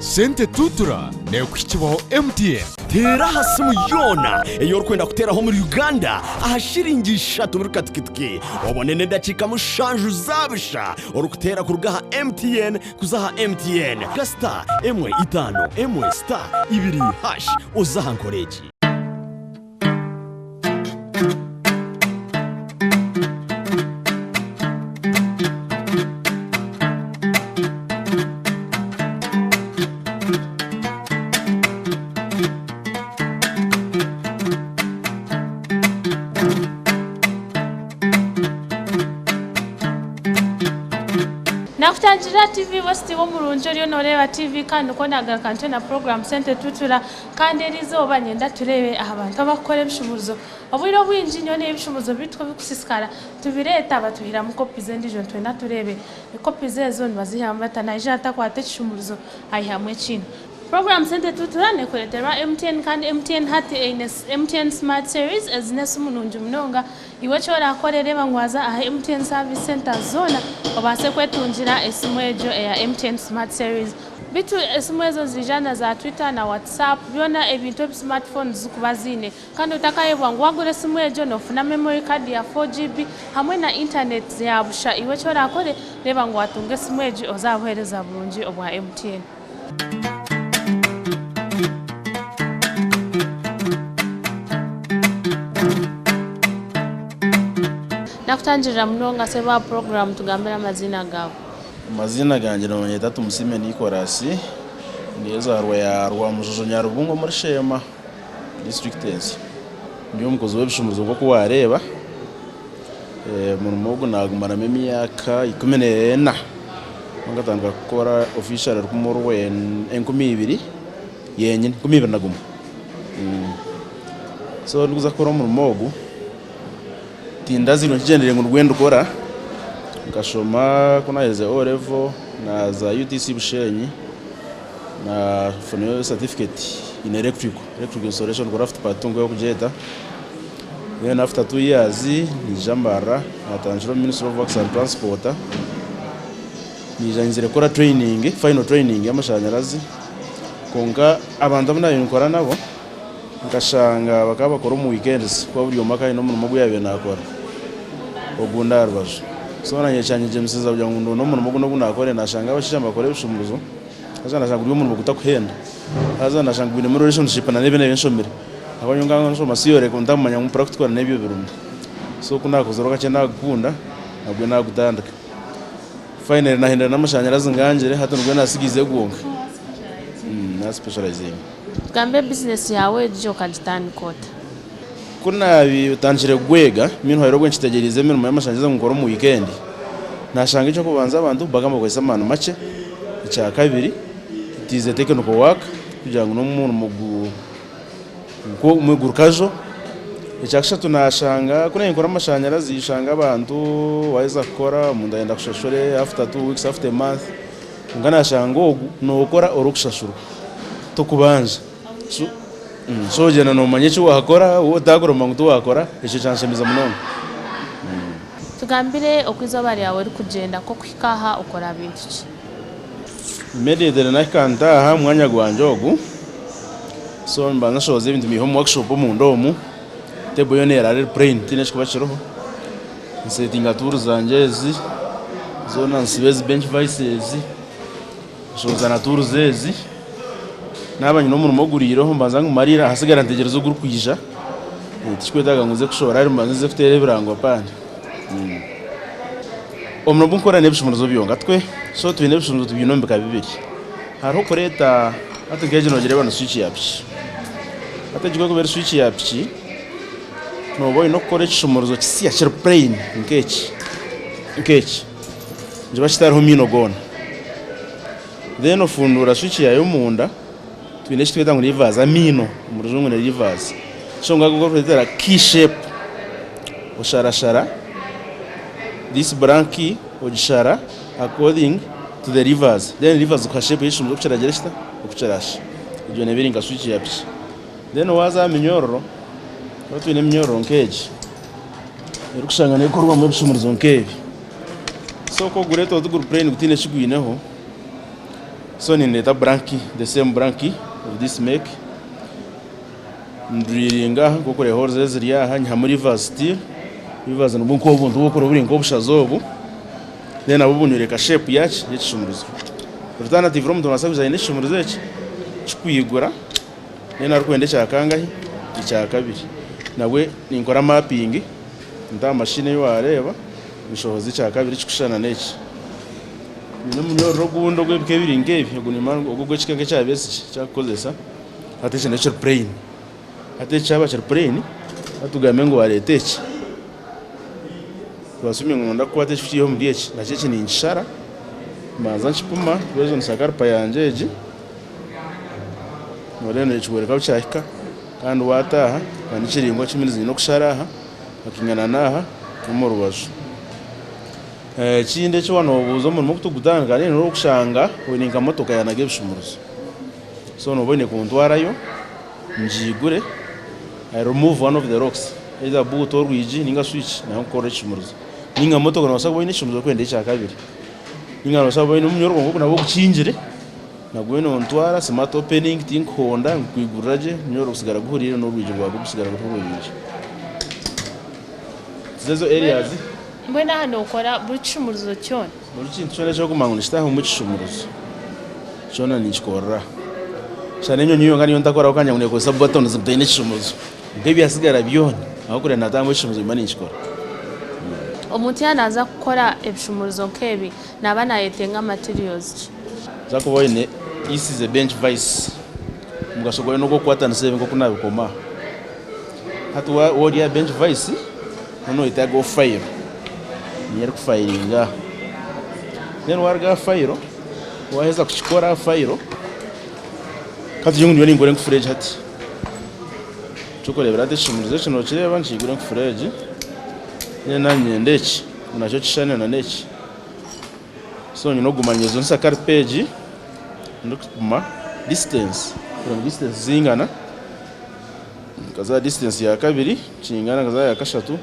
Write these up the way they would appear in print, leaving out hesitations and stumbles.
Sente Tutura neekuhikibwaho MTN. Teera aha simu yoona ei orikwenda kuteeraho omuri Uganda aha shiringi ishatu buri katikitiki obone n'edakiika mushanju za busha orikuteera kuruga aha MTN kuza aha MTN. Ga star emwe itaano emwe star ibiri hash oze aha nkora egi. Nakutangirira TV West iwe omurungi oriyo noreeba TV kandi nikwo nagaruka ntyo na program Sente Tutura. Kandi eri izooba niinyenda tureebe aha bantu abarikukora ebishumuruzo. Obwire obwingi nyowe naiwe ebishumuruzo byaitu ku birikusiisikara, tubireeta batuhairamu copies endiijo nitwenda tureebe copies ezo nibaziihamu bata. Naija ata akwata ekishumuruzo aihamu ekindi. Puroguraamu Sente Tutura neekureeterwa MTN kandi MTN hati eine MTN Smart Series. Ezi n'esimu nungi munonga. Iwe eki oraakore reeba ngu waaza aha MTN Service Centres zoona obaase kwetungira esimu egyo eya MTN Smart Series. Beitu esimu ezo niziija na za Twitter na WhatsApp, byona ebintu ebi smart phones zirikuba ziine. Kandi otakayebwa ngu wagura esimu egyo nofuna memory card ya 4GB hamwe na internet ya busha. Iwe eki orakore, reeba ngu watunga esimu egi oze aha buheereza burungi obwa MTN. Nakutangirira munonga sebo aha puroguraamu tugambire amaziina gaawe. Amaziina gangye nibanyeta Tumusiime Nicholas, ndi ezaarwa ya Rwamujojo Nyarubungo omuri Sheema disiturikiti ensya. Ndi omukozi w'ebishumuruzo nk'oku waareeba, omurimo ogu naagumaramu emyaka 14. Nkatandika kukora officially rukumi orwenda 2000 yenyine, 2001. So ndikuza kukora omurimo ogu, Tindazirwe nkigyendereire ngu nigwe ndikora, nkashoma ku naherize O level naaza UTC Bushenyi nafunayo certificate in electrical, electrical installation craft part two nikwo barikugyeta then after two years naija Mbarara natandikira omu ministry of works and transport naija nyizire kukora training, final training y'amashanyarazi kwonka abantu abu nabaire ninkora nabo Nkashanga bakaba bakora omu weekends kuba buri omwe akaba aine omurimo ogu yaabaire naakora ogundi aha rubaju. So naanye kyanyegyemisiriza kugira ngu ndonde omurimo ogundi ogu naakore. Naashanga abashaija nibakora ebishumuruzo haza naashanga guri omurimo gutakuhenda haza naashanga gwinemu relationship na n'ebi nabiire nshomire ahabw'okuba nyowe nkaba nshoma theory kwonka ntakumanya ngu practical n'ebyo birimu. So ku naakozire kakye naagukunda nabwo naagutandika. Finally naahendera n'amashanyarazi ngangire hati nigwe naatsigiize gwonka. Naaspecializinga. Tugambe bizinesi yaawe egi okagitandika ota? Ku naatandikire kugwega, meanwhile obwo nkitegyereize emirimo y'amashanyarazi ngu nkore omu wiikendi, naashanga eky'okubanza abantu bakaba nibakozesa amaani makye, ekyakabiri it is a technical work kugira ngu n'omurimo gurukajo, ekyakashatu naashanga ku naabiire ninkora amashanyarazi nshanga abantu waaheza kukora omuntu ayenda akushashure after two weeks, after a month. Kwonka naashanga ogu nookora orikushashurwa tokubanja. So so ogyenda noomanya eki waakora waaba otaakora omanya ngu tiwaakora, ekyo kyanshemeza munonga. Tugambire oku eizooba ryawe ririkugyenda nk'okuhika aha okora bintu ki? Immediately nahika ntaaha omu mwanya gwangye ogu, so nimbanza nshohoza ebintu mbiiha omu workshop omunda omu, table yoona eraara eri plain tihaine ekirikuba kiriho. Nsetinga tuuru zangye ezi zoona nsiba ezi bench vices, nshohoza na tuuruzi ezi. Naaba nyine omurimo oguriireho mbanza ngumariire ahasigara ntegyereza ogurikwija. Tikikwetaaga ngu nze kushohora ahari mbanze nze kuteera ebirango hapana. Omurimo ogu nkukora n'ebishumuruzo byonka twe, so twine ebishumuruzo tubiine omu bika bibiri. Hariho okureeta hati nk'egi noogireeba ni swiki ya piki. Hati egi ku erikuba eri swiki ya piki. Nooba oine kukora ekishumuruzo kisya kiri plain nk'eki, nk'eki nikiba kitariho maino goona. Then ofunduura switch yaayo omunda, twine eki tweta ngu levers, amaino omu rujungu ni levers. So ago agu barikwetera key shape, osharashara this blank key ogishara according to the levers, then levers zikuha shape y'ekishumuruzo oku kiragire kita, oku kirashusha. Egyo neeba eri nka switch ya piki. Then waaza aha minyororo, twaba twine eminyororo nk'egi erikushanga neekorwamu ebishumuruzo nk'ebi. So ku ogureeta oti guri plain gutiine eki gwineho, So nindeeta blank, the same blank of this make, ndriiringa aha nk'okureeba holes eziri aha, nyihamu rivers steel, rivers nibwo nk'obuntu obu buri nk'obushaza obu, then nabwo bunyoreka shape yaki, y'ekishumuruzo. Alternatively omuntu nabaasa kwija aine ekishumuruzo eki kikwigura, then arikwenda ekya kangahi, ekya kabiri. Nabwe ninkora mapping, nta aha machine ei waareeba, nshohoza ekya kabiri ekirikushushana n'eki. Nyine omunyororo ogundi ogw'ebika ebiri nk'ebi, ogu nimanya ngu ogu ogw'ekika nk'ekya Besigye eki arikukozesa, hati eki nakyo kiri plain. Hati eki kyaba kiri plain, hati tugambe ngu waareeta eki, twasumye ngu noyenda kukwata eki kukiiha omuri eki, nakyo eki ninkishara, mbanza nkipima, kwejunisa karipa yangye egi, noreeba nekikworeka ahu kyahika, kandi waataaha, nikiraingwa kimwe niinyine okushara aha, hakingana n'aha n'omu rubaju. Ekindi eki waaba noobuuza omurimo oku turikugutandika n'orikushanga oine nka motoka yaanaga ebishumuruzo. So nooba oine kuntwarayo ngiigure, I remove one of the locks either buutu, orwigi nainga switch nayo nkukorere ekishumuruzo. Nainga motoka noobaasa kuba oine ekishumuruzo orikwenda ekya kabiri. Nainga noobaasa kuba oine omunyoro kwonka ogu nagwo ogukingire nagwo noontwara smart opening tinkuhonda nkukwigurira gye omunyoro gusigara guhuriire n'orwigi rwawe rusigara ruri orwigi. Ezo areas. Mbwenu aha nookora buri kishumuruzo kyona? Buri kintu kyona ekirikumanya ngu nikitaahamu ekishumuruzo kyona ninkikorera aha. Shana enyonyi yonka niyo ntakoraho kandi ngu neekozesa buttons ngu teine ekishumuruzo. Kwonka ebyatsigara byona ahabw'okureba naatahamu ekishumuruzo nimba ninkikora. Omuntu yaaba naaza kukora ebishumuruzo nk'ebi naaba naayetenga materials ki? Nooza kuba oine this is a bench vice. Omugasho gwayo n'ogw'okukwatanisa ebi nk'oku naabikoma aha. Hati waaba ori aha bench vice, Noba noyetaaga fayiro niyo erikufayiringa aha. Then waruga aha fayiro, waheza kukikora aha fayiro, katugire ngu nyowe ninkora enkufuru egi hati. Ekyokureeberaho hati ekishumuruzo eki nokireeba nikiigura enkufuru egi, then naaba niinyenda eki ngu nakyo kishushane na n'eki, so nyine okuguma ninyezonesa karipa egi ndikupima distance kureeba ngu distance zingana. Nkaza aha distance ya kabiri kingana nkaza aha ya kashatu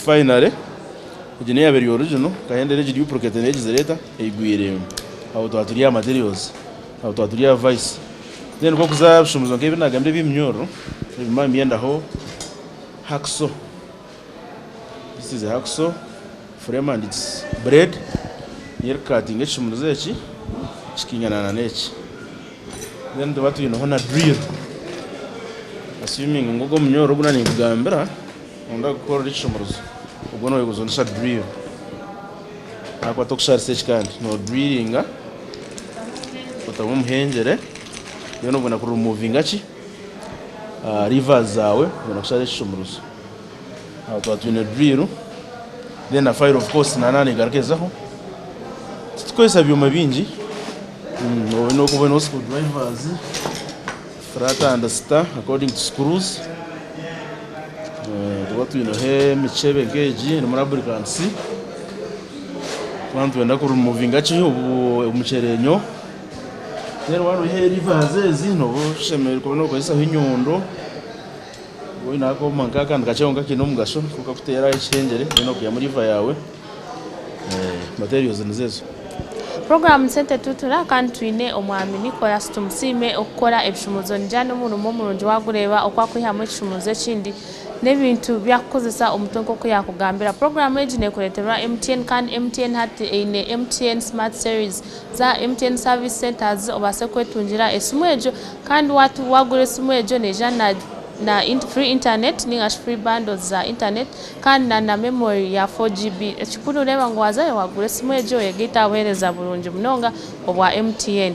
finally egi niyo yabaire eri original nkahendera egi duplicate nayo egizire eta eigwire aho twaba turi aha materials aho twaba turi aha vice then nkokuza aha bishumuzo nkebi nagambire eby'eminyororo ebimwe nibyendaho hacksaw this is a hacksaw frame and its blade niyo erikukatinga ekishumuruzo eki kikaingana na n'eki. Then tuba twineho na drill assuming ngu ogu omunyooro ogu naninkugambira nonda kukorera ekishumuruzo ogwo noyeguzonesa drill ahakuba tokusharisa eki kandi no drillinga otamu omuhengyere then obona ku removinga ki levers zaawe obona kushara ekishumuruzo. Aho twaba twine drill then na file of course na negaruka ezaho. Titukozesa byoma bingi oyine okuba oyineho screw drivers, flat and star according to screws. Tuba twineho emikyebe nk'egi erimu lubricants. Twaba nitwenda ku removinga ki omukyereenyo. Then waaba noihaho levers ezi nooba oshemereire kuba nookozesaho enyondo. Oine akooma nk'akandi kakye kwonka kaine omugasho ku kakuteera ekihengyere then okaihamu liver yaawe. Materials nizo ezo. Puroguraamu Sente Tutura kandi twine Omwami Nicholas Tumusiime okukora ebishumuuzo nigira n'omurimo murungi waagureeba oku akwihamu ekishumuuzo ekindi n'ebintu by'akukozesa omutwe nk'oku yaakugambira. Puroguraamu egi neekureeterwa MTN kandi MTN hati eine MTN Smart Series za MTN Service Centres obaase kwetungira esimu egyo Kandi wagura esimu egyo neija na na free internet ninga shi free bundles za internet kandi na na memory ya 4GB. Ekikuru reeba ngu wazayo wagura esimu egyo oyegaite aha buheereza burungi munonga obwa MTN.